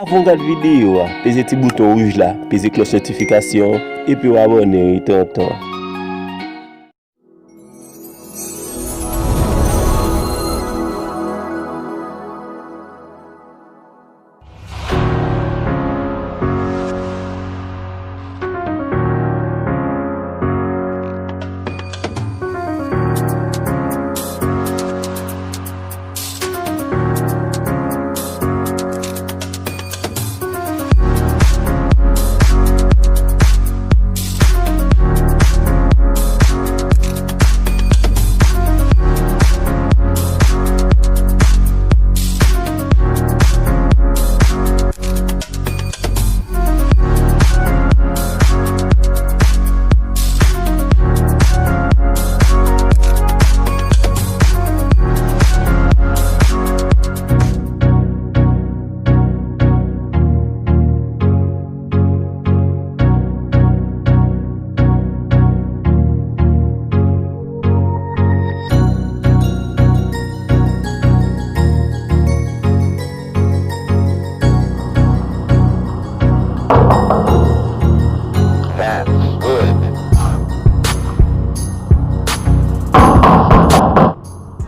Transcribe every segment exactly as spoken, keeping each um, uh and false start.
Avan w gad videyo a, peze ti bouton wouj la, peze klòch notifikasyon an, epi w abòne wi tonton.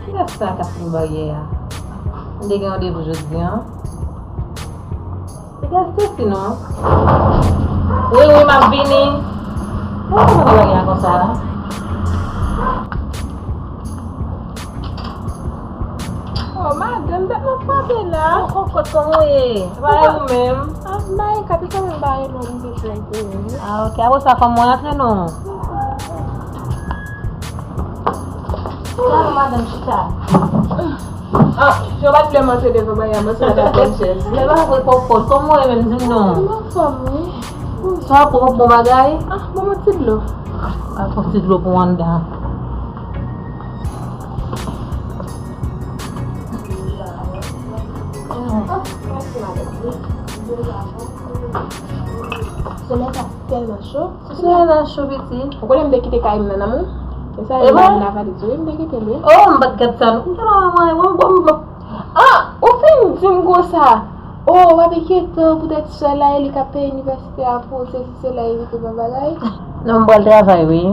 Kilès sa k ap fout baryè a? M te gen randevou jodi a. Piga Stacy non. Wi, wi, m ap vini. Mwen konn bagay la konsa. Oh, madanm, dat mwen frape la. Oh, oh, kot kòman w ye? Sa va, e ou menm? Ah, m bare kat, ou konnen m bare lò, m te fè pou ou. Ah, ok. Apre sa, fò mwen antre non. Sa, madanm, chita. Ah, yo pa t vle manje devan bagay la, mwen se la ta pran chèz. Lè pa vre kòkòt, kòman w ye menm, di m non? M anfòm, wi. Sa w pran bon bagay? Ah, ban m yon ti dlo. Al pran ti dlo pou anndan. Ah, mèsi, madanm. Solèy la tèlman cho. Solèy la cho, pitit. Ou konnen m te kite kay m nan, nan men w? E sa, e m vre? Ba m lavaliz, wi, m te kite l, wi. Oh, m pa t gad sa, non. M te la, mwen, mwen, mwen, mwen. Ah, ou fin di m konsa. Oh, w ap enkyete w poutèt sè la, e li k ap peye inivèsite a pou ou, sesi, sela, evite ban bagay. Non, m pral travay, wi.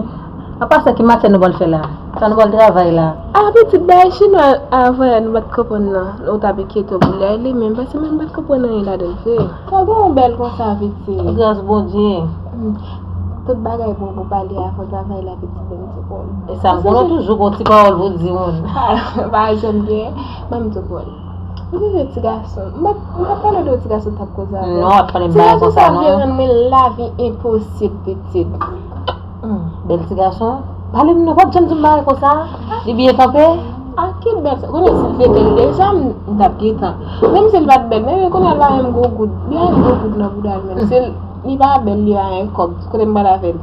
Apa sa, ki matyè nou pral fè la? Sa nou pral travay la? Ah, pitit, bagay chinwa a, avanyè nou pa t konprann nan. Ou t ap enkyete w pou li a, li menm, paske mwen m pa t konprann anyen ladan l vre. Sa gen yon bèl konsa, pitit. Gras Bondye. Hmm. Tout bagay bon pou pale avan travay la, pitit, ban m di w. E sa m konnen, toujou gon ti pawòl pou di moun. Pa janm gen, ban m di w. Ou te vle ti gason. M pa, m pa pale de ti gason t ap koze avè m. Non, w ap pale m bagay konsa non. Ti gason sa vle rann mwen lavi enposib, pitit. Hmm, bèl ti gason. Pale m non, w ap janm di m bagay konsa. Li byen kanpe? A ki bèl sa? Konnen si l te bèl deja, m, m t ap gentan. Menm si l pa t bèl, men kounye a l pa menm gwo goud. Li pa menm gwo goud nan bouda l menm. Si l, li pa bèl, li pa gen kòb. Kote m pral avè l?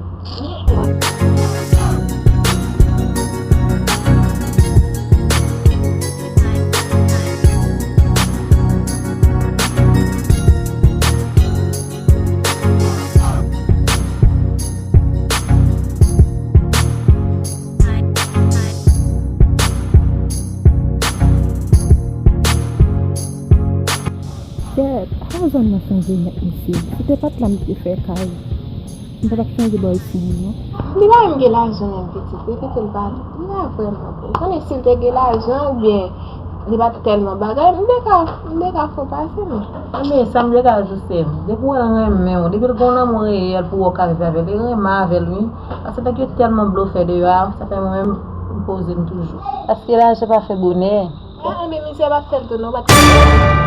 Kèt, a zòn nan chanje nèt, mesye. Si te pa t la, m te fè kay. M pa t ap chanje bò isi non. Li pa menm gen lajan menm pitit, li kite l pa, li pa vrèman bon. Konnen si l te gen lajan oubyen li pa t tèlman bagay, m te ka, m te ka fè w pase men. Men sa m te ka di w se, depi w wè l renmen w, depi l gen yon lanmou reyèl pou w, w ka viv avè l, e renmen avè l wi. Paske nèg yo tèlman blofè deyò a, sa fè mwen menm m poze m toujou. Paske lajan pa fè bonè. Ah, enben mizè pa t fè l tou non, pa t fè l.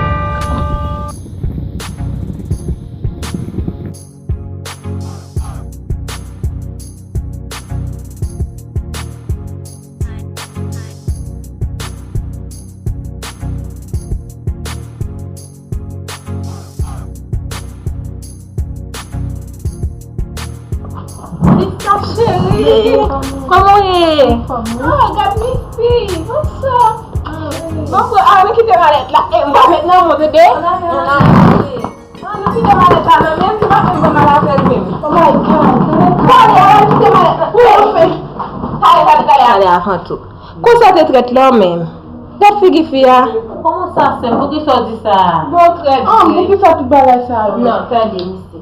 Sista cheri, kòman w ye? Oh, gad Misty, bonswa. Bon, frè, a, nou kite malèt la. E, m pa met nan men w, tande? An, nou kite malèt la nan men m, se pa menm pou m al avè l menm. Oh my God. Pale, al kite malèt la. Wi, anfen. Pale, pale, pale, pale avan tou. Konsa te trèt la menm. Gad figi fi a. Kòman Sa sèm, poukisa w di sa? Bon, trè byen. An, poukisa tout bagay sa yo? Non, tande, misye.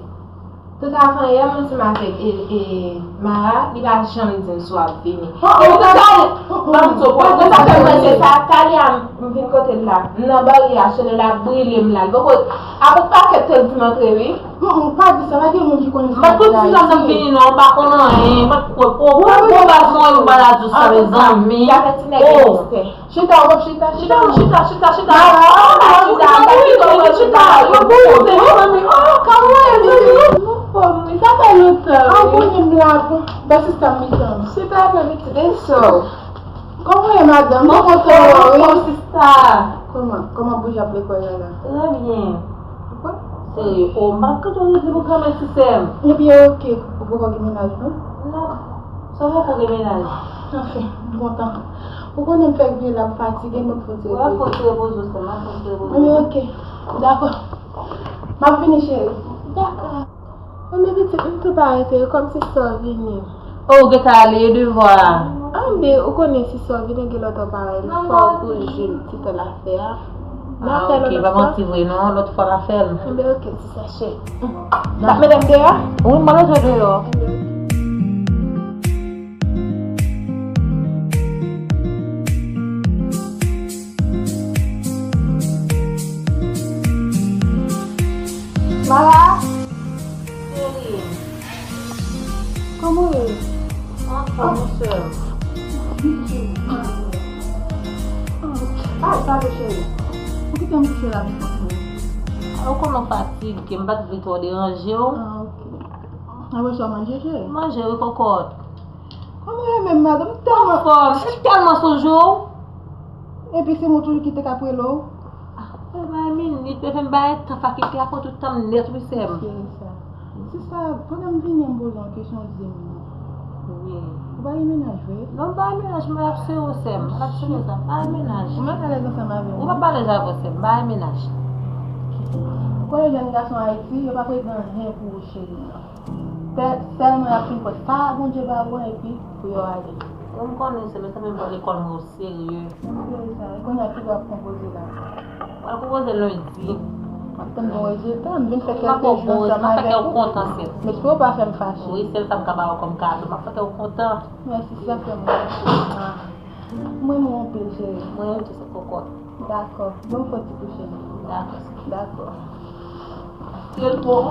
Tout avan yè, m ansanm avèk, e, e, Mara, li pa janm di m si w ap vini. E pou sa, ban m di w, pou sa fè m panse sa, talè a m vin kote l la. M nan baryè a, chalè la brile m la. Li poko, apre pakèt te l di m antre, wi. Mm, pa di sa, pa gen moun ki konn sa. M pa t konn si sa m t ap vini, non, m pa konn anyen, m pa t kwè. O, bon, bon, baz mwen, ou pa la di sa, mezanmi. Antouka, y ap fè ti nèg yo mistè. Chita, w ap chita, chita. Chita, chita, chita, chita. Mara, ah, chita, chita, chita, chita. Mwen poze, mezanmi. Oh, kòman w ye, zanmi? Mwen fòm, wi. Sa fè lontan, wi. Ah, bon, m la, bon. Ba sista m mitan. Chita, mwen pitit, e so. Kòman w ye, madanm? Mwen kontan, wi. Mwen fòm, sista. Kòman? Kòman bouje ap lekòl la, la? Trè byen. Ou kwè? Serye, o, m pa t kontan rete pou kanmenm, sista m. Ebyen, oke, ou poko gen mennaj, non? Non, sa poko gen mennaj. Anfen, m kontan. Ou konnen m fèk vini la, m fatige, mwen fò ti repoze. Wè, fò ti repoze w sèlman, fò ti repoze w. Ebyen, oke, dakò. M ap vini, cheri. Dakò. Mwen, men pitit, m tou parèt, kòmsi sista w vini. O, ou gentan ale devwa a? Anben, ou konnen sista w vini, gen lòt w pa wè l. Fò w pou jwe ti tan l ap fè a. Ah, ok, pa manti vre non, lòt fwa n a fè l. Anben, ok, sista cheri. N ap mete m deyò? Wi, m pral mete w deyò. Mara! Cheri. Kòman w ye? Anfòm, wi, sè m. Ay, pardon, cheri. Ou kite m kouche la, m kouche. Ou konnen w fatige, m pa t vle twò deranje w. Ah, ok. Apre sa, w manje, cheri? Manje, wi, kòkòt. Kòman w ye menm, madanm? M tèlman... Anfòm, m tèlman sonje w. Epi se mwen toujou ki te ka rele w. Ah, se bay minit, men fè m bay tan fakilte a pran tout tan m nèt, wi, sè m. Sista, pandan m vini an, m poze yon kesyon, di m. Wi. Ou pa gen mennaj vre? Non, m pa gen mennaj, mwen ap sere w, sè m. Mwen ap sere w, sè m. M pa gen mennaj. Ou mèt alèz ansanm avè m. Ou p ap alèz avè w, sè m. M pa gen mennaj. Ou konnen jèn gason Ayiti, yo pa prete anyen pou ou, cheri. Sè-, sèlman y ap fin pran sa Bondye ba yo an epi pou yo ale. Bon, m konnen se, men se menm pou lekòl mwen o serye. Mwen serye sa, e kounye a ki lè w ap konpoze la? Mwen konpoze lendi. M ap tann bon rezilta, m vin fè kèlke jou ansanm avèk ou. M ap fè kè w kontan, sè m. Men si w pa fè m fache. Wi, sèl sa m ka ba w kòm kado, m ap fè kè w kontan. Mèsi, sa fè mwen. Ah. Mwen renmen w anpil, cheri. Mwen renmen w tou, sè kòkòt. Dakò. Bon fò ti kouche. Dakò. Dakò. Sèl bon.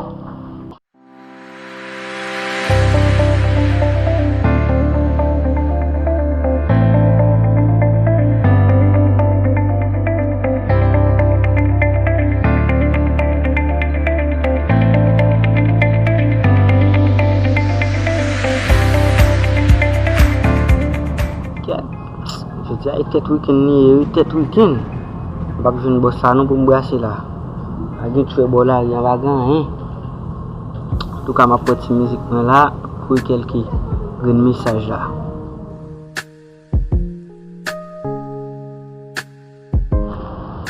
Kèt. Jodi a e tèt wikenn li ye, wi, tèt wikenn. M p ap jwenn bòs la non pou m brase la. Pa gen tchwè bò lari a, pa gen anyen. Antouka, m ap pran ti mizik mwen la pou kèlke grenn mesaj la.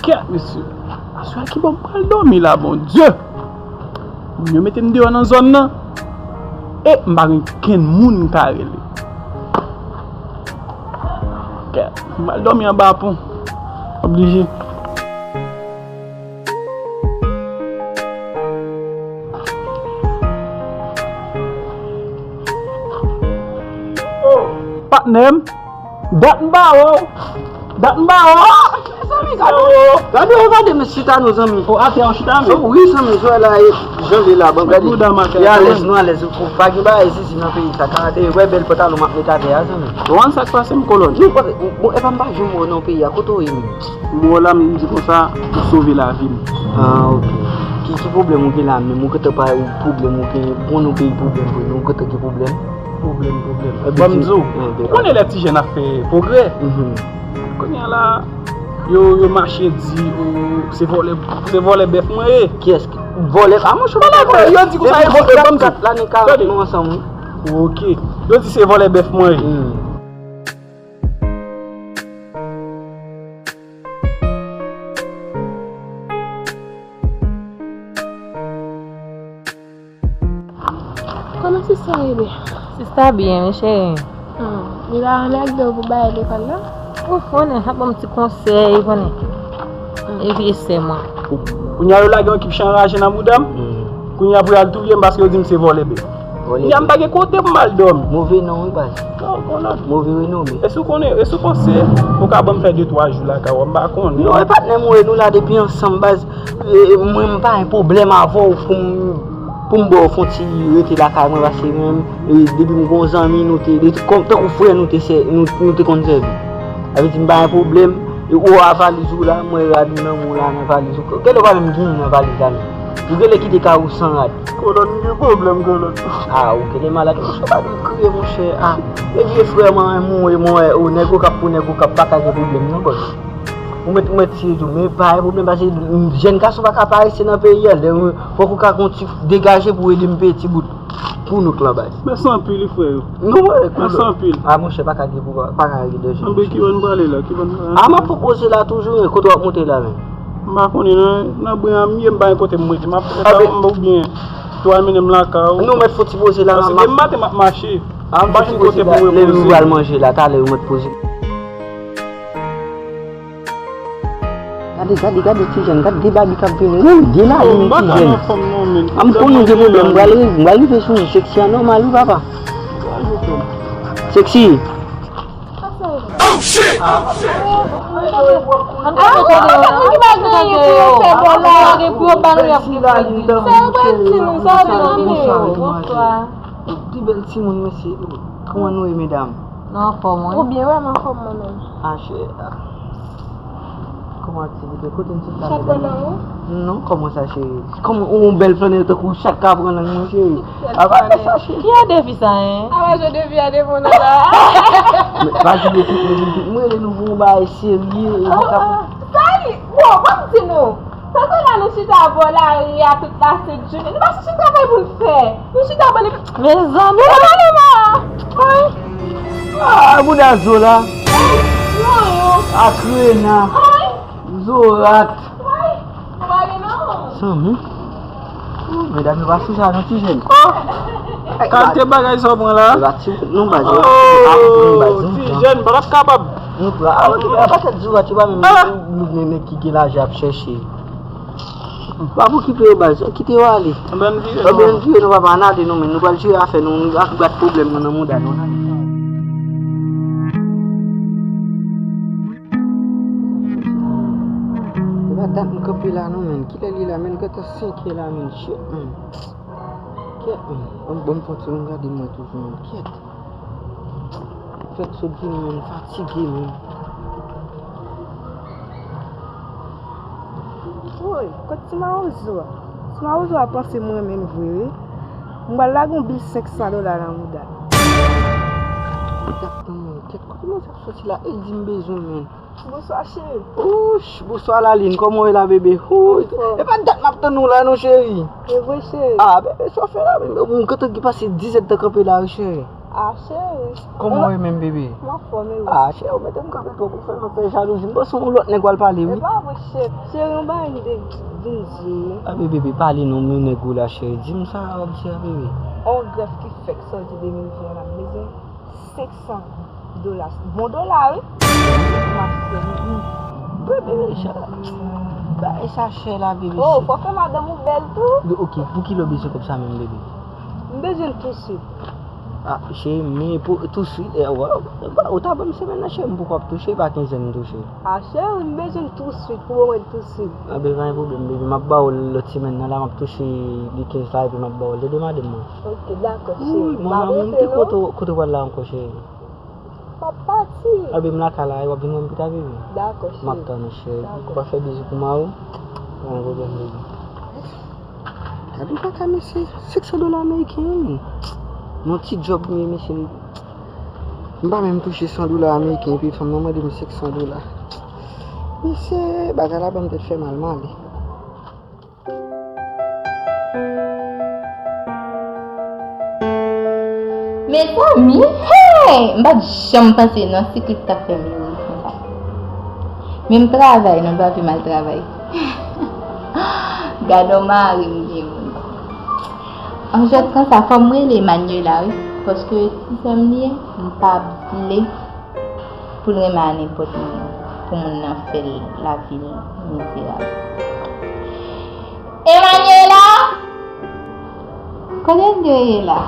Kèt, mesye. Aswè a ki bò m pral dòmi la, Bondye? Moun yo mete m deyò nan zòn nan. E m pa gen kenn moun m ka rele. Kèt, m pral dòmi anba pon. Oblije. Oh, patnè m. Dat m ba w. Dat m ba w. Ah, mezanmi, gade w. Gade w, gade m chita non, zanmi. O, atè w chita, men. O, wi, zanmi, jwè la, e, jan l ye la, bon, gade. Li alèz, nou alèz. Pa gen bagay zizi nan peyi sa. Gade, wè bèl pantalon m ap met atè a, zanmi. Ou konn sa k pase m, kolòn? Non, bon, e pa m pa janm wè w nan peyi a, kote w ye menm? M wè w la, m di konsa, ou sove lavi m. Ah, ok. Ki, ki pwoblèm ou gen la menm? Ou gentan pa, pwoblèm ou gen, bon, nou peyi pwoblèm vre, nou gentan gen pwoblèm. Pwoblèm, pwoblèm. Ban m di w, ou konnen lè ti jèn ap fè pwogrè. Kounye a la, yo, yo mache di, o, se vòlè, se vòlè bèf mwen ye. Kiyès ki vòlè? A, monchè, yo di konsa, yo vòlè, ban m di w. Tande. Ok. Yo di se vòlè bèf mwen ye. Kòman sista w ye? Sista byen, wi, cheri. Hmm, li pa rann ak de w pou bay lekòl la? Ou konnen, ap ban m ti konsèy, ou konnen. E vye sè mwen. Kounye a yo lage yon ekip chan raje nan bouda m. Kounye a pou y al touye m paske yo di m se vòlè bèf. Kounye a m pa gen kote pou m al dòmi. Move non wi baz. Move renome. E si w konnen, e si w panse ou ka ban m fè de twa jou lakay ou, m pa konnen. Non, e patnè m ou e nou la depi ansanm baz. E, e, mwen m pa gen pwoblèm avè w pou m pou m ba w fon ti rete lakay mwen paske mwen menm, e, depi m gon zanmi nou te, de, kòm, tankou frè nou te sè, nou, nou te konn sèvi. Sa vle di m pa gen pwoblèm, e, ou a valiz ou la, mwen rad ou nan men w la nan valiz ou. Genlè w pa menm gen nan valiz la menm. Ou genlè kite kay ou san rad. Kolòn gen pwoblèm, kolòn. A, ou genlè malad. Monchè, pa vin kriye, monchè. A, e vye frè mwen, mwen, mwen, o, nèg Okap pou nèg Okap, pa ka gen pwoblèm, non, bòs. Ou mèt, ou mèt siye tou, men pa gen pwoblèm, paske jèn gason pa ka parese nan peyi a. Lè, fòk ou ka gon ti degaje pou ede m peye ti bout pou nou k lan bay. Mèsi anpil, wi, frè yo. Non, mwen, mèsi anpil. A, monchè, pa ka gen pou, pa ka gen de jèn. Anben, ki bò n prale la? Ki bò n prale? A, m ap pwopoze la toujou, men kote w ap monte la, men? M pa konnen, nan, nan bren an m ye, m pa gen kote m rete. M ap rete oubyen tou al mennen m lakay ou. Non, mèt fò ti poze la, paske demen maten m ap mache. A, m pa jwenn kote pou m repoze. Lè nou pral manje la, talè yo mèt poze. Gade, gade, gade ti jèn, gade de babi k ap vini. Wi, de la vini ti jèn. A m konnen w gen pwoblèm, m pral, m pral rive sou ou, Sexy a nòmal wi papa. Sexy. Pi bèl timoun mesye, kòman nou ye medam? Nou anfòm wi. Ou byen, wi, m anfòm mwen menm. A chè. Kòman aktivite? Kote n sot la medam? Chat pran nan ou? Non, kòman sa cheri? Kòman yon bèl flannèl tankou w, chat ka pran nan mwen cheri? Apa fè sa cheri? Ki a defi sa en? Apa jwe defi a depi w nan la? Men pa jwe defi, men vin vin mwen rele nou pou yon bagay serye e nou ka. Sa li? Bon, ban m di nou. Tankou la nou chita bò lari a tout la sent jounen. Nou pa chèche travay pou n fè. Nou chita bò li. Mezanmi. Mezanmi. Ah, bouda zo la. Akrena. Zorat. Zanmi. Medam yo pa sou sa non ti jèn. Kalite bagay sa w pran la? Ti jèn pa t ap kapab. Nou pran. Ah, ok, pa tèt zorat, yo pa menm nou nèg ki gen lajan ap chèche. Pa pou okipe yo baz, kite yo ale. Anben n vire non papa, n ale non men, nou pral jere afè nou, nou ak bat pwoblèm nan nan mouda nou. E pa dat m kanpe la non men, kilè li la men, gentan senkè la men, shit men. Kèt men, bon m fon ti moun gade mwen toujou men, kèt. Fèk sot vini men, fatige men. Woy, kot ti mawozo a? Ti mawozo a panse m renmen l vre wi. M pral lage yon bil senk san dola nan mouda l. Gad tann men, kèt kote mwen sa soti la? E di m bezwen men. Bonswa cheri. Ouch, bonswa Lalin, kòman w ye la bebe? Ouch, e pa dat m ap tann ou la non cheri. E vre cheri. Ah bebe, sa w fè la bebe? M gentan gen pase diz èdtan kanpe la wi cheri. Ah cheri. Kòman w ye menm bebe? M anfòm e ou? Ah cheri, ou mete m kanpe twòp, ou fè m fè jalouzi. M panse yon lòt nèg w al pale wi. E pa vre cheri. Cheri, yon bagay m te vin di w. Ah bebe, bebe, pale non, men nèg ou la cheri. Di m sa w ap di a bebe. On grèf ki fèk sòti de mil ven la, m bezwen senk san dola. Bon dola wi. Bebe, sa bagay sa chè la bebe. Oh, fò fè madanm ou bèl tou. Ok, pou kilè w bezwen kòb sa menm bebe? M bezwen l touswit. Ah cheri, men pou touswit, ou ta ban m semèn nan cheri, m poko ap touche, pa kenzèn m touche. Ah cheri, m bezwen l touswit, pou mwen touswit. Anben pa gen pwoblèm bebe, m ap ba w l lòt semèn nan la, m ap touche de kenz la epi m ap ba w l, tande madanm mwen. Ok, dakò cheri. Mon amour, m te kote w pral la ankò cheri? M ap pati. Anben m lakay la, w ap vin wè m pita bebe. Dakò cheri. M ap tann ou cheri. Ou pa fè bizou pou mari w? Pa gen pwoblèm bebe. Gade ou pa ka mesye, senk san dola ameriken wi. Yon ti djòb m ye mesye. M pa menm touche san dola ameriken epi fanm nan mande m senk san dola. Mesye, bagay la ban m tèt fè mal, m ale. Mezanmi, hey! M pa t janm panse nan siklik t ap fè m youri konsa. Men m travay, non, m pa vle m al travay. Gad on mari m gen moun. An jwèt konsa, fò m rele Manuela wi, paske ti sè m li ye, m pa vle pou l renmen a nenpòt moun. pou moun nan fè l lavi l mizerab. Emmanuela! Kote l ye la?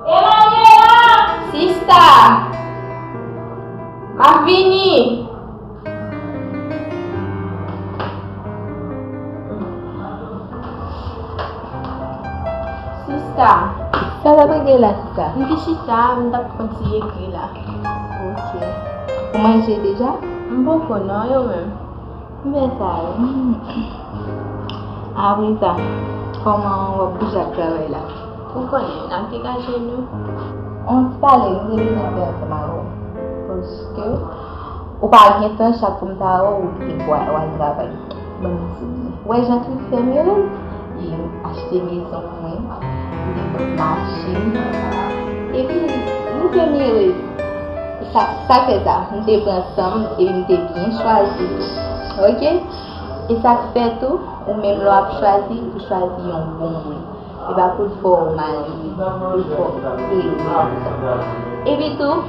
Emmanuela! Sista! M ap vini! Sista. Sa w ap regle la, sista? M te chita, m t ap fè yon ti ekri la. Ok. Ou manje deja? M poko non, e ou menm? M fè sa wi. Apre sa, kòman w ap bouje ak travay la? Ou konnen, n ap degaje nou. On ti pale, m te bezwen fè ansanm avè w. Paske ou pa gen tan, chak kou m ta wè w, ou kite pou w al travay. Ban m di w byen. Ou wè jan trip fè m erez? Li achte mezon pou mwen, li ban m machin. Epi, nou fè m erez. Sa, sa fè sa, m te pran san m, epi m te byen chwazi tou. Ok? E sa k fè tou, ou menm lè w ap chwazi, ou chwazi yon bon moun. E pa pou l fè w malere, pou l fè w erez. Epi tou,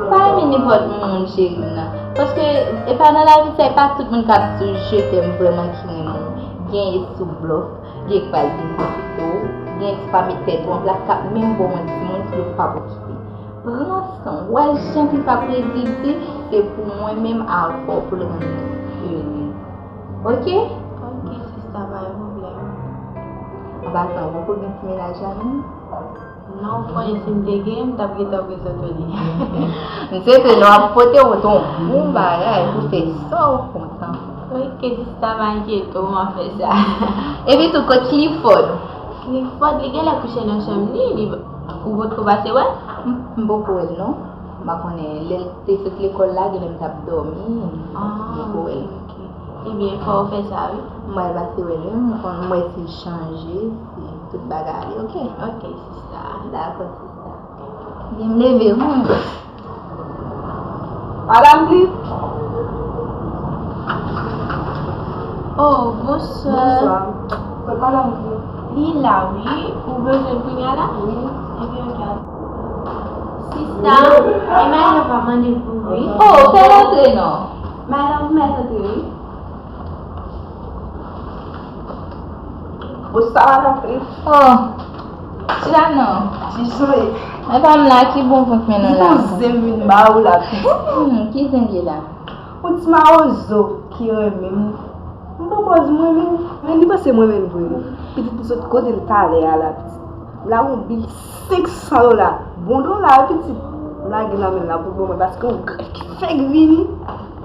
pa renmen nenpòt moun, cheri m nan. Paske e pa nan lavi sa, e pa tout moun k ap di w je t'aime vrèman ki renmen w. Gen sou blòf, gen k pral dezespere w, gen k pa met tèt ou an plas, k ap menm ba w yon timoun ki yo p ap okipe. Pran san w. Wè jan fi sa ap redi di, se pou mwen menm avè w pou l rann nou erez. Ok? Ok, sista, pa gen pwoblèm. An pasan, ou poko gen ti mennaj la menm? Non, ou konnen si m te gen, m t ap gentan prezante w li. M swete nou ap pote w yon bon bagay pou fè sa w kontan. Ok, sista, pa enkyete w, m ap fè sa. Epi tou, kot Clifford? Clifford, li genlè kouche nan chanm li, li, ou potko pase wè l? M, m poko wè l non. M pa konnen, lè l te sot lekòl la, genlè m t ap dòmi, m poko wè l. Ah, ok. Ebyen, fò w fè sa, wi. M pral pase wè l, wi, m konn, m wè si l chanje, si tout bagay ale, ok? Ok, sista. Dakò, sista. Byen, m leve, wi. Madanm Cliff. Oh, bonswa. Bonswa. Kot madanm Cliff? Li la, wi. Ou bezwen l kounye a la? Wi. Ebyen, ok. Sista, Emmanuel va mande pou ou, wi. Oh, fè l antre non. Madanm, ou mèt antre, wi. Bonswa, madanm Cliff. Oh, chita non. Kijan w ye? Mwen pa m la, ki bon vant mwen nan la. Di pou zen m vin ba ou la, pitit. Hmm, ki zen l ye la? Yon ti mawozo ki renmen m. M poko di m renmen l, men li panse m renmen l vre wi. Pitit, li sot kote l talè a la, pitit. M lage yon bil senk san dola. Bon dola wi, pitit. M lage nan men l la pou l ban mwen, paske yon grann ki fèk vini,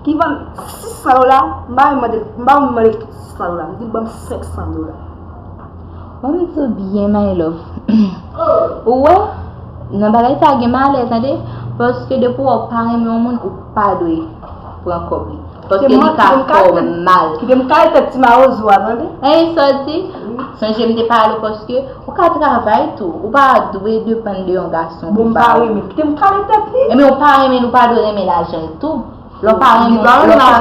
ki vann sis san dola, m pa menm mande l, m pa menm mande l tout sis san dola. M di l ban m senk san dola. Ban m di w byen, my love. Ou wè, nan bagay sa gen malè, tande. Paske depi w wè w pa renmen yon moun, ou pa dwe pran kòb li. Paske li ka fè w mal. Kite m kale tèt ti mawozo a, tande. Ey, sa w di? Sonje m te pale w paske ou ka travay tou. Ou pa dwe depann de yon gason pou ba ou. Bon, m pa renmen. Kite m kale tèt li. Ebyen, ou pa renmen l, ou pa dwe renmen lajan l tou. Lè w pa renmen, lè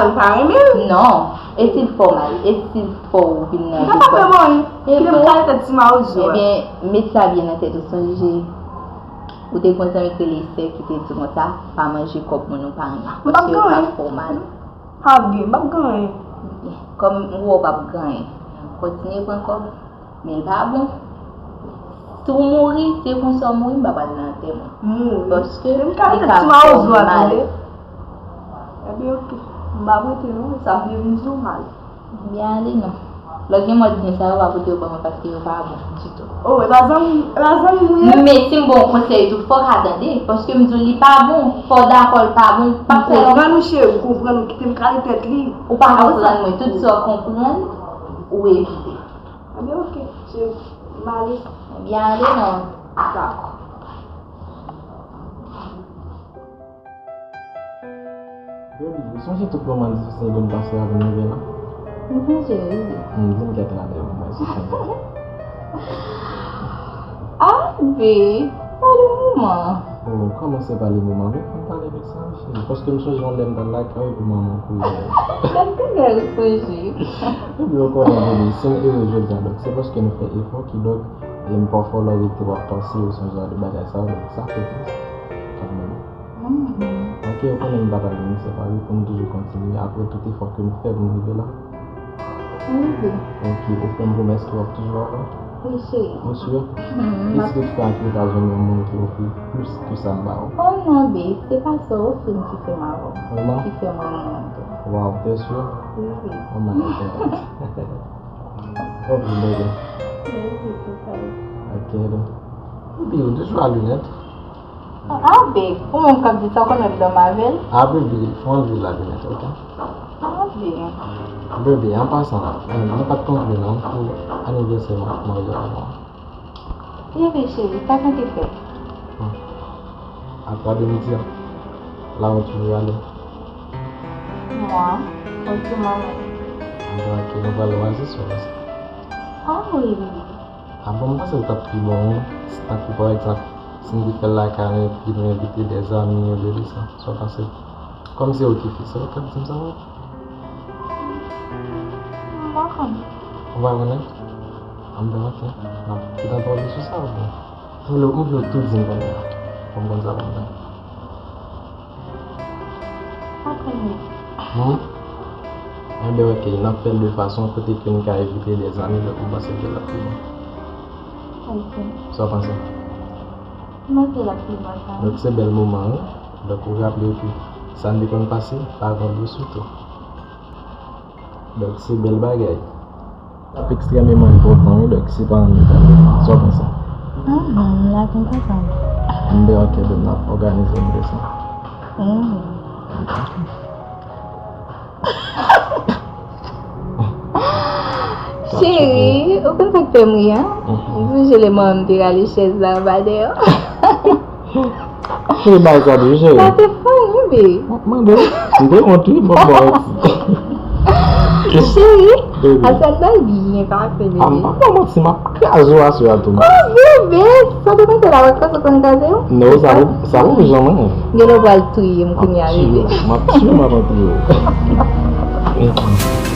w pa renmen l. Non. E si l fè w mal? E si l fè w vin nan depòt? Li pa fè m anyen. Kite m kale tèt ti mawozo a. Ebyen, met sa byen nan tèt ou, sonje. Ou te gon zanmi k rele Esther ki te di konsa, pa manje kòb moun ou pa renmen, paske yo ka fè w mal. M p ap gen, m p ap gen anyen. Kòm m wè w p ap gen anyen, kontinye pran kòb, men l pa bon. Si w mouri, se konsa w mouri, m pa pral nan antèman. Mouri. Paske li ka fè w mal. Ebyen, oke. M p ap rete non, sa m te vin di w mal. Byen ale non. Lè w gen mòd byen sa yo, pa pote yo ban mwen paske yo pa bon ditou. Oh, e pa zanmi, e pa zanmi m ye? Men si m ba w konsèy tou, fò w ka tande, paske m di w li pa bon, fò w dakò l pa bon, pa fè l. M konprann ou, cheri, m konprann ou, kite m kale tèt li. Ou pa konprann mwen, tout sa w konprann, ou evite. Ebyen, oke, cheri, m ale. Byen ale non. Dakò. Baby, ou sonje tout moman difisil nou pase avan n rive la? M sonje, wi. Hmm, di m kèk ladan yo pou mwen, si w sonje. Ah, babe, pale moman. Oh, kòmanse pale moman, wi, fò n pale de sa, cheri. Paske m sonje yon lè m t al lakay ou epi manman w kouri dèyè m. Gad kounya ou sonje. Baby, ou konnen, baby, si m ere jodi a, donk, se paske nou fè efò, kidonk, e m pafwa lè w rete w ap panse, ou sonje a de bagay sa yo, donk, sa fè plis. Kanmenm. Mhm. Mwen Ke ou konnen m pa t al nan separe pou m toujou kontinye apre tout efò ke m fè pou m rive la. Wi, bebe. Ok, ou fè m pwomès ke w ap toujou avè m? Wi, cheri. Ou si? Mhm. E si toutfwa ke ou ta jwenn yon moun ki ofri plis ke sa m ba ou? Oh non, babe, se pa sa w ofri m ki fè m avè w. Vrèman? Ki fè m renmen w tou. Waw, t'es sûr? Wi, wi. Oh my God. Ok, baby. Mèsi pou sa. Ok, baby. Baby, ou toujou a linèt? Ah, babe, ou menm k ap di sa, ou konn wè m dòmi avè l? Ah, baby, fò anvi la linèt, ok? Ah, babe. Baby, an pasan, eh, mwen pa t konn vle non pou anivèsè ma-, marye w la non. Bebe cheri, sa tante fè? Hmm. A twa de midi a, la ou toujou ale? Mwa, ok, manman. Mwen, ok, nou pral Oasis, Oasis. Ah, wi, wi. Ah bon, m panse l t ap pi bon, wi. Si tankou, pa egzanp, si n te fè l lakay nou, epi nou envite dèzanmi, ou de sa, sa w panse? Kòm se ou ki fi, se ou k ap di m sa, wi. M pa konnen. Ou pa konnen? Anben, ok. N ap gentan pale sou sa, oubyen? M vle, m vle w tou di m kounye a, pou m konn sa pou m fè. Pa konnen. Hmm? Enben, ok, n ap fè l de fason kote ke n ka envite dèzanmi, donk, ou panse ke l ap pi bon? Ok. Sa w panse? M panse l ap pi bon, sa. Donk, se bèl moman, wi. Donk, ou raple w ke sa n te konn pase, pa gon dosye tou. Donk, se bèl bagay. L ap ekstrèmeman enpòtan, wi, donk, se pa annik ale. Sa w panse? Mhm, m la konn konprann. Enben, ok, donk, n ap òganize yon de sa. Mhm. Cheri, ou konn sa k fè m ri a? Mhm. M sonje lè manman m te rale chèz la anba dèyè w. Ki bagay sa tou, cheri? Sa te funny, babe. M ap mande w. M te wont, wi, m ap ba w manti. Cheri, baby. Aswè n pral byen pase, baby. Ah, m pa ba w manti, m ap kraze w aswè a tou. Oh, baby, sa w te konn fè la, w wè kòman w konn kraze w? Non, sa pou, sa pou janm, hein. Gen lè w pral touye m kounye a, baby. M ap tiye w, m ap tiye w, m ap antre w.